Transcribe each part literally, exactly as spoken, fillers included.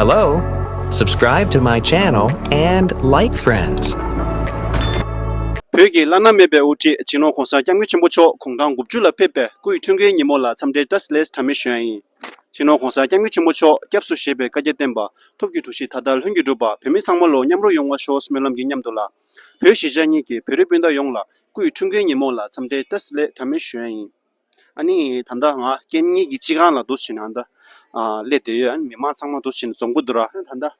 Hello, subscribe to my channel and like friends. བོད་ཀྱི་བླ་ན་མེད་པའི་དབུ་ཁྲིད་སྤྱི་ནོར་༸གོང་ས་༸སྐྱབས་མགོན་ཆེན་པོ་མཆོག་དགུང་གྲངས་དགུ་བཅུ་ལ་ཕེབས་པའི་སྐུའི་འཁྲུངས་སྐར་ཉིན་མོ་ལ་འཚམས་འདྲིའི་བཀྲ་ཤིས་བདེ་ལེགས་གྲངས་མེད་ཞུ་ཡ་ཡིན། སྤྱི་ནོར་༸གོང་ས་༸སྐྱབས་མགོན་ཆེན་པོ་མཆོག་སྐྱབས་སུ་བཞེས་པའི་བཀའ་རྒྱ་བསྟན་པ་ཐུགས་ཀྱི་འདུ་ཤེས་ད་ལྟ་ལྷུན་གྱིས་གྲུབ་པ། བོད་མི་ཚང་མ་ལོ་མཉམ་རུབ་ཡོང་བ་ཤོག་སྨོན་ལམ་གྱི་མཉམ་དུ་ལ། བོད་གཞིས་ཆགས་གཉིས་ཀྱི་བོད་རིགས་སྤུན་ཟླ་ཡོངས་ལ་སྐུའི་འཁྲུངས་སྐར་ཉིན་མོ་ལ་འཚམས་འདྲིའི་བཀྲ་ཤིས་བདེ་ལེགས་གྲངས་མེད་ཞུ་ཡ་ཡིན། ཨ་ནི་ད་ལྟ་ང་ཀེམ་གཉིས་ཀྱི་སྤྱི་ཁང་ལ་འདུག་བྱས་ནས་ཨ་ད་ཨ་སླེབས་བསྡད་ཡོད། ཨ་ནི་མི་མང་ཚང་མ་འདུག་བྱས་ནས་འཛོམས་ཀྱི་འདུག་ར། ཨ་ནི་ད་ལྟ་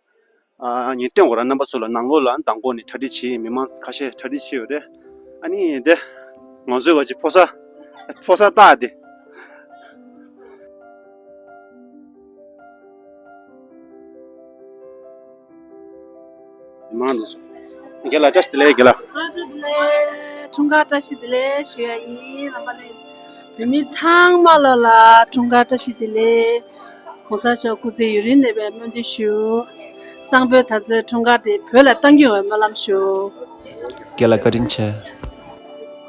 ཨ་ངས་སྟོན་དགོས་ར། རྣམ་པ་ཚོ་ལ་ནང་ལོགས་ལ་མདང་དགོང་ནས་གྲ་སྒྲིག་བྱས། མི་མང་ཁ་ཤས་གྲ་སྒྲིག་བྱས་ཡོད་རེད། ཨ་ནི་དེ་ང་ཚོའི་ག་ཅིག་ཕོ་གསར་ཕོ་གསར་སྟག་དེ། མང་དུ་སོང་། རྒན་ལགས་བཀྲ་ཤིས་བདེ་ལེགས། རྒན་ལགས། བཀྲ་ཤིས་བདེ་ལེགས། འཁྲུངས་སྐར་བཀྲ་ཤིས་བདེ་ལེགས་ཞུ་ཡ་ཡིན། རྣམ་པ་ལྷན་རྒྱས་བོད་མི་ཚང་མ་ལོ་ལ་འཁྲུངས་སྐར་བཀྲ་ཤིས་བདེ་ལེགས། གོང་ས་མཆོག་སྐུ་ཚེ་ཡུན་རིང་གནས་པའི་སྨོན་འདུན་ཞུ། སང་ཕོད་ད་ཚོའི་འཁྲུངས་སྐར་དེ་བོད་ལ་གཏང་རྒྱུ་ཡོང་བའི་སྨོན་ལམ་ཞུ། རྒན་ལགས་བཀའ་དྲིན་ཆེ།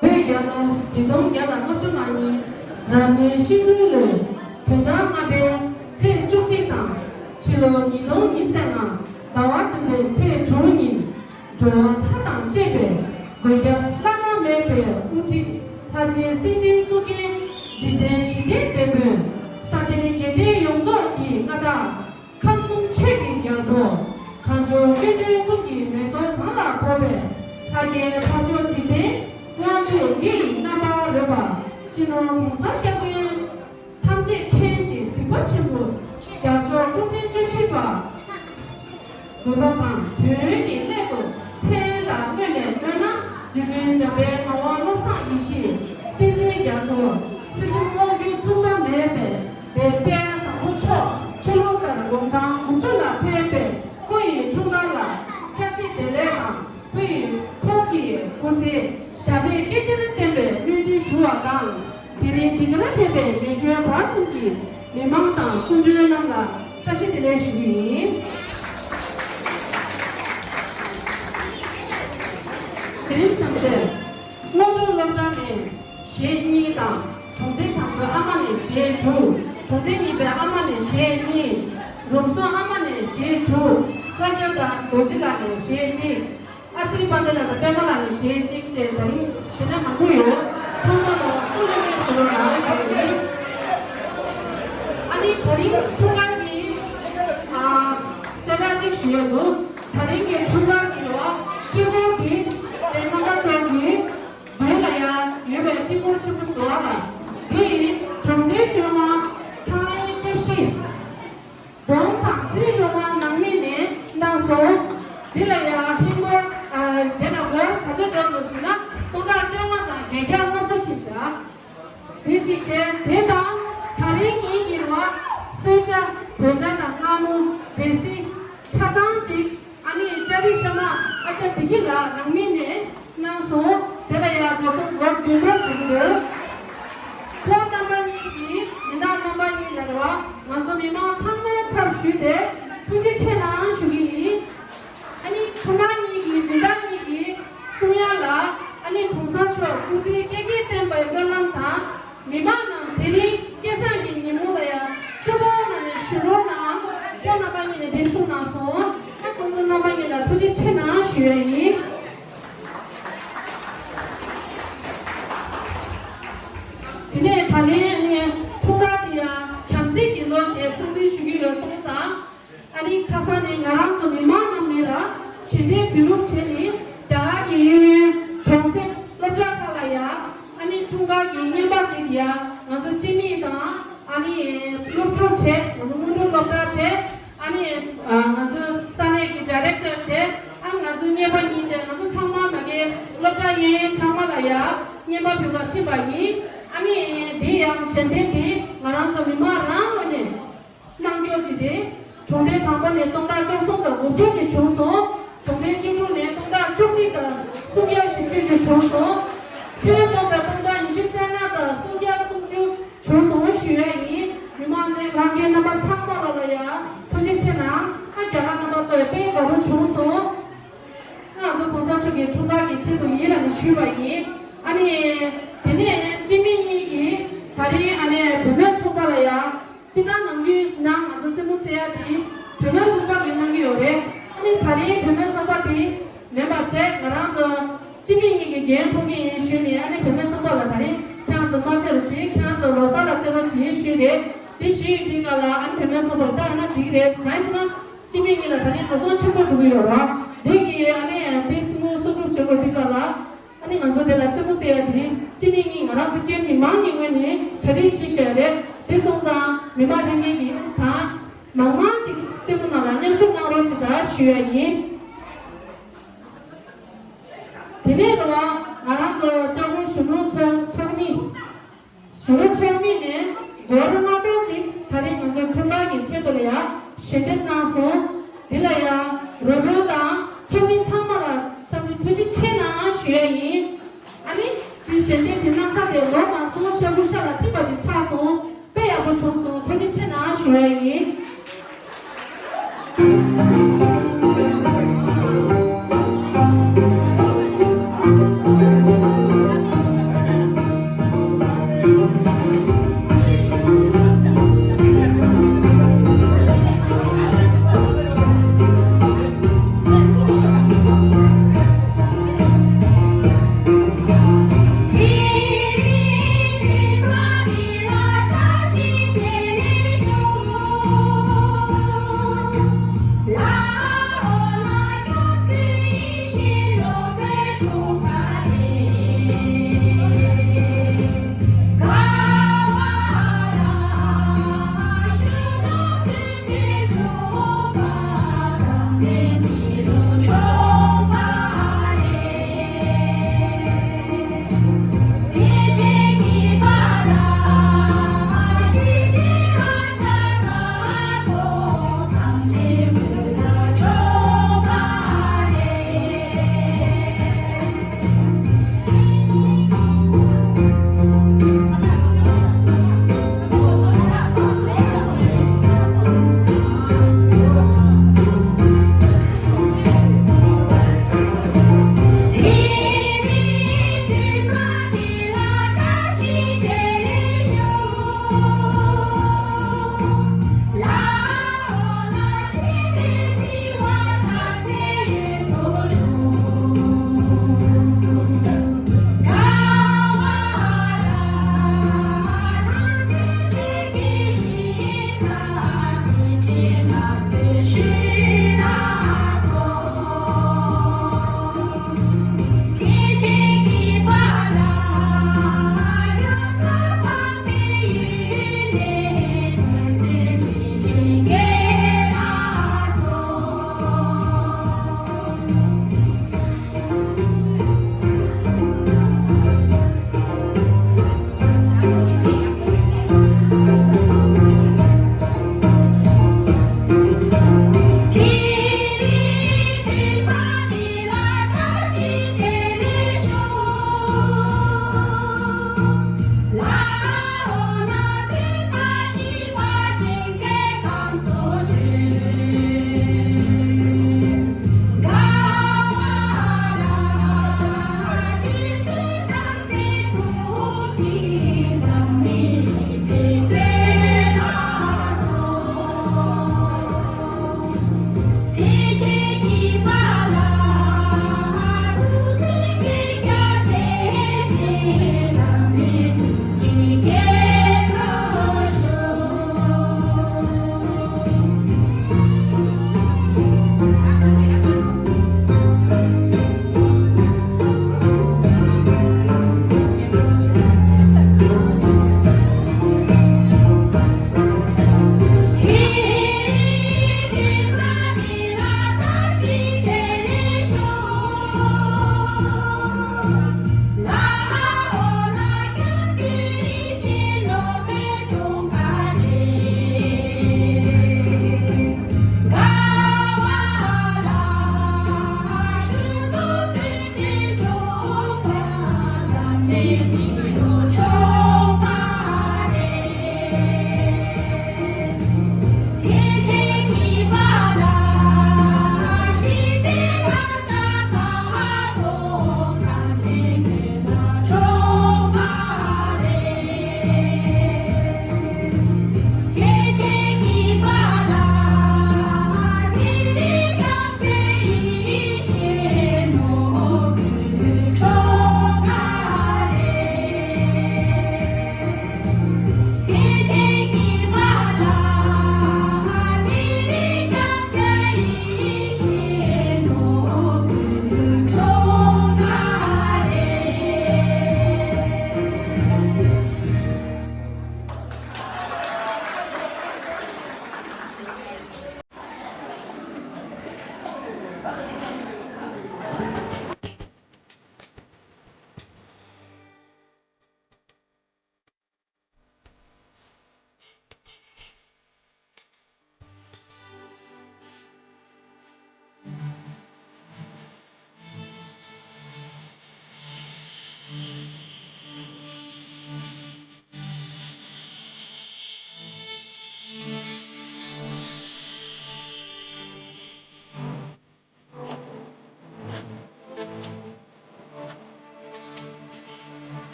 བོད་རྒྱལ་ལོ་ཉིས་སྟོང་བརྒྱ་དང་ལྔ་བཅུ་ང་གཉིས་རབ་གནས་ཤིང་སྦྲུལ་ལོའི་བོད་ཟླ་ལྔ་པའི་ཚེས་བཅུ་གཅིག་དང་། ཕྱི་ལོ་ཉིས་སྟོང་ཉི་ཤུ་རྩ་ལྔ་ཟླ་བ་བདུན་པའི་ཚེས་དྲུག་ཉིན། འགྲོ་བ་མཐའ་དང་བཅས་པའི་མགོན་སྐྱབས་བླ་ན་མེད་པའི་དབུ་ཁྲིད། ལྷ་རྗེ་སྲིད་ཞིའི་གཙུག་རྒྱན་འཇིག་རྟེན་ཞི་བདེའི་དེད་དཔོན། ས་སྟེང་རྒྱལ་བསྟན་ཡོངས་རྫོགས་ཀྱི་མངའ་བདག་ཁམས་གསུམ་ཆོས་ཀྱི་རྒྱལ་པོ། གངས་ལྗོངས་སྐྱེ་འགྲོའི་ཀུན་གྱི་མེ་ཏོག་གང་ལ་ཕོག་པའི། ལྷ་སྐལ་འཕགས་མཆོག་འཇིག་རྟེན་དབང་ཕྱུག་ཉིད་ཡི་རྣམ་པར་རོལ་པ། སྤྱི་ནོར་༸གོང་ས་༸སྐྱབས་མགོན་ཐམས་ཅད་མཁྱེན་ཅིང་གཟིགས་པ་ཆེན་པོ། རྒྱལ་མཆོག་སྐུ་ཕྲེང་བཅུ་བཞི་པ། དགོས་པ་དང་དོན་གྱི་སླད་དུ་མཚན་དང་སྔོན་ནས་སྨོན་ལམ་རྗེ་བཙུན་འཇམ་དཔལ་ངག་དབང་བློ་བཟང་ཡེ་ཤེས་བསྟན་འཛིན་རྒྱ་མཚོ། སྲིད་གསུམ་དབང་སྒྱུར་མཚུངས་ཟླ་མེད་པའི་དེད་དཔོན་བཟང་པོ་མཆོག་ཆོས་ལུགས་ལྟར་དགུང་གྲངས་དགུ་བཅུ་ལ་ཕེབས་པའི་སྐུ་ཡི་འཁྲུངས་སྐར་ལ་བཀྲ་ཤིས་བདེ་ལེགས་དང་། སྐུ་ཡི་ཁོང་གི་སྐུ་ཚེ་ཞབས་པད་བསྐལ་བརྒྱར་བརྟན་པའི་སྨོན་འདུན་ཞུ་བ་དང་། དེ་རིང་འདི་གར་ཕེབས་པའི་རྒན་གཞོན་བར་གསུམ་གྱི་མི་མང་དང་སྐུ་མགྲོན་རྣམས་ལ་བཀྲ་ཤིས་བདེ་ལེགས་ཞུ་རྒྱུ་ཡིན། དེ་རིང་བྱམས་བརྩེ་སྔོན་འགྲོ་སློབ་གྲྭ་ནས་གཞས་གཉིས་དང་། གྲོང་སྡེ་དང་པོའི་ཨ་མ་ནས་གཞས་དྲུག་གྲོང་སྡེ་གཉིས་པའི་ཨ་མ་ནས་གཞས་གཉིས། རོང་ཟོམ་ཨ་མ་ནས་གཞས་དྲུག་ལྷ་རྒྱལ་དང་རྡོ་རྗེ་ལགས་ནས་གཞས་གཅིག་ཨ་ཚེ་དཔལ་ལྡན་ལགས་དང་པད་མ་ལགས་ནས་གཞས་གཅིག་བཅས་དེ་རིང་གཞས་སྣ་མང་པོ་ཡོད། ཚང་མ་ལ་སྐུ་ལས་མེད་ཞུ་རོགས་གནང་ཞུ་ཡ་ཡིན། ཨ་ནི་དེ་རིང་འཁྲུངས་སྐར་གྱི་ཨ་གསལ་བསྒྲགས་གཅིག་ཞུ་ཡ་འདུག་དེ་རིང་གི་འཁྲུངས་སྐར་གྱི་ལོ་སྤྲི་གོར་འདི་དེ་རྣམ་པ་ཚོ་གི་མདུན་ལ་ཡ་ཡོད་པའི་སྤྲི་གོར་ཆེན་པོ་ཞིག་འདུག་ཨ་ལ། འདི་གྲོང་སྡེ་བཅོ་ལྔ། ཐང་ལྷན་བཅུ་བཞི། སྒྲོམ་ཚང་རྩེ་ལྷོ་ཁ་ནང་མི་ནས་གནང་སོང་། འདི་ལ་ཡ་ཧིན་བོད་ཨ་དེ་ལ་སྒོར་ག་ཚོད་འགྲོ་འདུག་ཟེར་ན་སྟོང་ཕྲག་བཅོ་ལྔ་དང་བརྒྱད་བརྒྱ་ལྔ་བཅུ་ཕྱིན་བཞག་དེ་གཅིག་བྱས། དེ་དང་དེ་རིང་ཉིན་གྱི་བ་གསོལ་ཇ་བོད་ཇ་དང་སྔ་མོ་འབྲས་སིལ་ཆ་ཚང་གཅིག་ཨ་ནི་ལྕགས་རི་ཤ་མ་ཨ་ཅག་བདེ་སྐྱིད་ལགས་ནང་མི་ནས་གནང་སོང་། དེ་ལ་ཡང་འགྲོ་སོང་སྒོར་བདུན་སྟོང་བྱུང་འདུག་ཁོང་རྣམ་པ་གཉིས་ཀྱིས་སྦྱིན་བདག་རྣམ་པ་གཉིས་ལ་རེ་བ་ང་ཚོ་མི་མང་ཚང་མའི་ཚབ་ཞུས་ཏེ་ཐུགས་རྗེ་ཆེ་གནང་ཞུ་གི་ཡིན། ཨ་ནི་ཁོང་རྣམ་གཉིས་ཀྱིས་སྦྱིན་བདག་གཉིས་ཀྱིས་གསུང་ཡ་ལ། ཨ་ནི་གོང་ས་མཆོག་སྐུ་ཚེ་བསྐལ་བརྒྱར་བརྟན་པའི་སྨོན་ལམ་དང་། མི་མང་རྣམས་དེ་རིང་སྐལ་བཟང་གི་ཉིན་མོ་ལ་ཡང་སྤྲོ་པོ་གནང་ནས་བཞུགས་རོགས་གནང་། ཁོང་རྣམ་པ་གཉིས་ནས་འདི་གསུངས་གནང་སོང་། ཨ་ཁོང་ཚོ་རྣམ་པ་གཉིས་ལ་ཐུགས་རྗེ་ཆེ་གནང་ཞུ་ཡ་ཡིན། དེ་ནས་ད་ལན་ཨ་ནི་འཁྲུངས་སྐར་དེ་ཡང་བྱམས་བརྩེ་གི་ལོ་ཞེས་སྲུང་བརྩི་ཞུ་གི་ཡོད་སོང་ཙང་། ཨ་ནི་ཁ་སང་ནས་ང་རང་ཚོ་མི་མང་རྣམས་ནས་ལ་ཞལ་འདེབས་བསྡུ་རུབ་བྱས་ནས་རྒྱ་གར་གྱི་གཡས་གཡོན་གྲོང་གསེབ་སློབ་གྲྭ་ཁག་ལ་ཡ་ཨ་ནི་འཁྲུངས་སྐར་གྱི་བརྙན་པར་ཅིག་ཡ་ང་ཚོ་སྤྱི་མི་དང་ཨ་ནི་སློབ་ཕྲུག་བྱས། ང་ཚོ་སྔོན་འགྲོ་སློབ་གྲྭ་བྱས། ཨ་ནི་ང་ཚོ་ས་གནས་ཀྱི་ཌའི་རེག་ཊར་བྱས། ཨ་ནི་ང་ཚོ་བརྙན་པར་གཉིས་བྱས། ང་ཚོ་ཚང་མ་མ་གི་སློབ་གྲྭ་གཡས་གཡོན་ཚང་མ་ལ་ཡ་བརྙན་པར་ཕུལ་བར་ཕྱིན་པ་ཡིན། ཨ་ནི་དེ་ཡང་ཞལ་འདེབས་དེ་ང་རང་ཚོ་མི་མང་རང་ངོས་ནས། གནང་སྐྱོར་བྱས་ཏེ། གྲོང་སྡེ་དང་པོ་ནས་སྟོང་ཕྲག་བཅུ་གསུམ་དང་དགུ་བརྒྱ་ཅིག་བྱུང་སོང་། གྲོང་སྡེ་བཅུ་དྲུག་ནས་སྟོང་ཕྲག་བཅུ་གཅིག་དང་སུམ་བརྒྱ་བཞི་བཅུ་ཅིག་བྱུང་སོང་། ཁྱོན་བསྡོམས་པའི་སྟོང་ཕྲག་ཉི་ཤུ་རྩ་ལྔ་དང་སུམ་བརྒྱ་སུམ་ཅུ་བྱུང་སོང་ཞུ་ཡ་ཡིན། མི་མང་ནས་ལྷན་རྒྱས་རྣམ་པ་ཚང་མ་ལ་ལ་ཡ་ཐུགས་རྗེ་ཆེ་གནང་། ཨ་རྒྱ་གར་རྣམ་པ་ཚོ་ཡ་དཔེ་དགའ་པོ་བྱུང་སོང་། ང་ཚོ་གོང་ས་མཆོག་གི་འཁྲུངས་སྐར་གྱི་ཆེད་དུ་ཡིན་ལ་ནི་ཞུས་པ་ཡིན། ཨ་ནི། དེ་ནས་སྤྱི་མི་གཉིས་ཀྱིས་ད་རིང་ཨ་ནི་བུད་མེད་ཚོགས་པ་ལ་ཡ། སྤྱི་བཏང་ནམ་རྒྱུན་ནང་ང་ཚོ་རྩེད་མོ་རྩེ་ཡ་དེ་བུད་མེད་ཚོགས་ རེད། ཨ་ནི་ད་རིང་བུད་མེད་ཚོགས་པ་དེ་མིན་པ་བྱས། ང་རང་ཚོ་སྤྱི་མི་གཉིས་ཀྱི་འགན་འཁུར་གྱི་ཡིན་ཞུས་ནས། ཨ་ནི་བུད་མེད་ཚོགས་པ་ལ་ད་རིང་ཁྱེད་རང་ཚོ་མ་རྩེ་རོགས་གྱིས། ཁྱེད་རང་ཚོ་ལོ་གསར་ལ་རྩེ་རོགས་གྱིས་ཞུས་རེད། དེ་ཞུས་ཡོད་དུས་ག་ལ། ཨ་ནི་བུད་མེད་ཚོགས་པ་ད་ཡང་ན་འགྲིག་རེད། གང་ཡིན་ཟེར་ན་སྤྱི་མི་གཉིས་ལ་ད་རིང་འགྲོ་སོང་ཆེན་པོ་འགྲོ་གི་ཡོད་རེད། དེ་གི་ཨ་ནི་དེ་སྲིང་མོ་གསོག་སྒྲུབ་བྱེད་དགོས་དུས་ག་ལ། ཨ་ནི་ང་ཚོ་དེ་ལ་རྩེད་མོ་རྩེ་ཡ་དེ་སྤྱི་མི་གཉིས་ང་རང་ཚོ་སྐྱེ་མི་མང་གི་ངོས་ནས་གྲ་སྒྲིག་བྱས་བཞག་ཡོད་རེད། དེ་སོང་ཙང་མི་མང་ལྷན་རྒྱས་ཀྱིས་གང་མང་མང་ཅིག་རྩེད་མོ་ནང་ལ་མཉམ་ཞུགས་གནང་རོགས་བྱེད་ད་ཞུ་ཡ་ཡིན། དེ་ནས་རེད་བ། ང་རང་ཚོ་ལྕགས་པོ་གཞོན་ནུ་ཚོགས་ཚོགས་མི། གཞོན་ནུ་ཚོགས་མི་ནས་སྒོར་ལྔ་སྟོང་ཅིག་ད་རིང་ང་ཚོ་འཁྲུངས་སྐར་གྱི་ཆེད་དུ་ལ་ཡ་ཞལ་འདེབས་གནང་སོང་། འདི་ལ་ཡ་རོགས་རོགས་དང་ཚོགས་མི་ཚང་མ་ལ་འཚམས་འདྲི་ཐུགས་རྗེ་ཆེ་གནང་ཞུ་ཡ་ཡིན། ཨ་ནི་དེ་ཞལ་འདེབས་དེ་གནང་ས་དེ་ལོ་མང་སོང་། ཤ་ཁུ་ཤ་ལ་ཐིམ་པ་ཅིག་ཆགས་སོང་། དཔེ་ཡག་པོ་བྱུང་སོང་། ཐུགས་རྗེ་ཆེ་གནང་ཞུ་ཡ་ཡིན།